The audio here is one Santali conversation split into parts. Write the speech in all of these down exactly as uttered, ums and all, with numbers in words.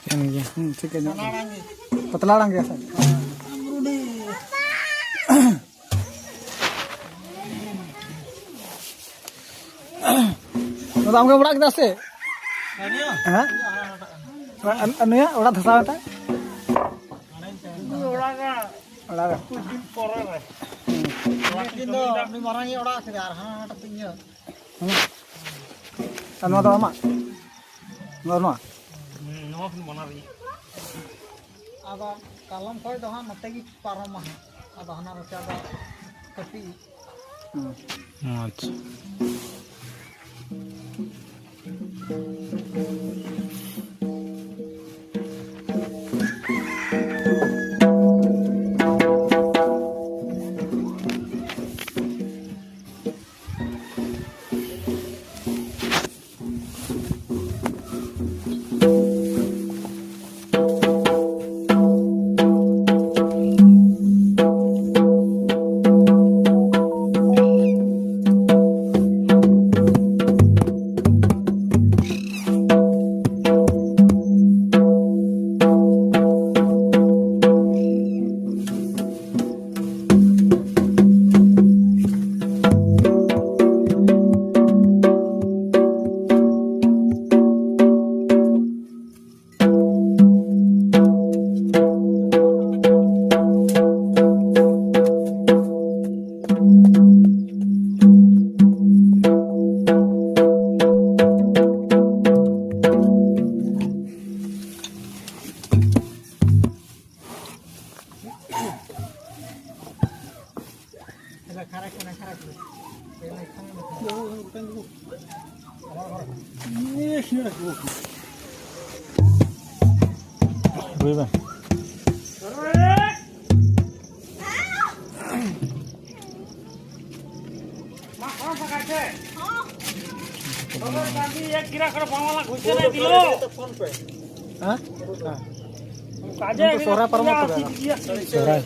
ᱴᱷᱤᱠᱟᱹᱱ ᱜᱮᱭᱟ᱾ ᱦᱩᱸ, ᱴᱷᱤᱠᱟᱹ ᱧᱚᱜ ᱜᱮᱭᱟ᱾ ᱯᱟᱛᱞᱟ ᱟᱲᱟᱝ ᱜᱮᱭᱟ ᱥᱮ? ᱱᱚᱣᱟ ᱫᱚ ᱟᱢᱜᱮᱢ ᱚᱲᱟᱜ ᱠᱮᱫᱟ ᱥᱮ? ᱦᱮᱸ? ᱟᱨ, ᱟᱨ ᱱᱩᱭᱟᱜ ᱚᱲᱟᱜ ᱫᱷᱟᱥᱟᱣ ᱮᱱ ᱛᱟᱭ? ᱚᱲᱟᱜ ᱨᱮ᱾ ᱚᱲᱟᱜ ᱨᱮ᱾ ᱠᱤᱪᱷᱩ ᱫᱤᱱ ᱯᱚᱨᱮ ᱨᱮ᱾ ᱦᱩᱸ᱾ ᱚᱲᱟᱜ ᱫᱚ ᱟᱹᱰᱤ ᱢᱟᱨᱟᱝ ᱜᱮ ᱚᱲᱟᱜ ᱠᱮᱫᱟ, ᱟᱨ ᱦᱟᱱᱟ ᱦᱟᱴ ᱛᱮ ᱤᱧᱟᱹᱜ᱾ ᱦᱩᱸ᱾ ᱟᱨ ᱱᱚᱣᱟ ᱫᱚ ᱟᱢᱟᱜ? ᱱᱚᱣᱟ, ᱱᱚᱣᱟ? ᱦᱩᱸ, ᱱᱚᱣᱟ ᱠᱷᱚᱱ ᱵᱟᱱᱟᱨ ᱜᱮ᱾ ᱟᱫᱚ ᱠᱟᱞᱚᱢ ᱠᱷᱚᱡ ᱫᱚ ᱦᱟᱸᱜ ᱱᱚᱛᱮ ᱜᱮ ᱯᱟᱨᱚᱢᱟ ᱦᱟᱸᱜ᱾ ᱟᱫᱚ ᱦᱟᱱᱟ ᱨᱟᱪᱟ ᱫᱚ ᱠᱟᱹᱴᱤᱡ᱾ ᱦᱩᱸ᱾ ᱟᱪᱪᱷᱟ᱾ ᱨᱩᱭ ᱵᱮᱱ᱾ ᱦᱮᱸ? ᱦᱮᱸ᱾ ᱥᱚᱦᱨᱟᱭ ᱯᱟᱨᱚᱢᱚᱜ ᱛᱚᱵᱮ ᱟᱫᱚ᱾ ᱥᱚᱦᱨᱟᱭ᱾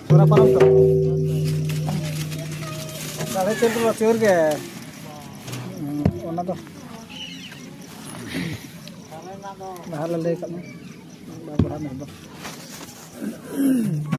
ᱥᱚᱦᱨᱟᱭ ᱯᱟᱨᱚᱢ ᱛᱚ᱾ ᱛᱟᱦᱞᱮ ᱪᱮᱫ ᱫᱚ ᱥᱤᱭᱳᱨ ᱜᱮ᱾ ᱦᱩᱸ, ᱚᱱᱟ ᱫᱚ ᱞᱟᱦᱟ ᱞᱮ ᱞᱟᱹᱭ ᱠᱟᱜ ᱢᱮ᱾ ᱵᱟᱯᱞᱟ ᱢᱮ ᱫᱚ᱾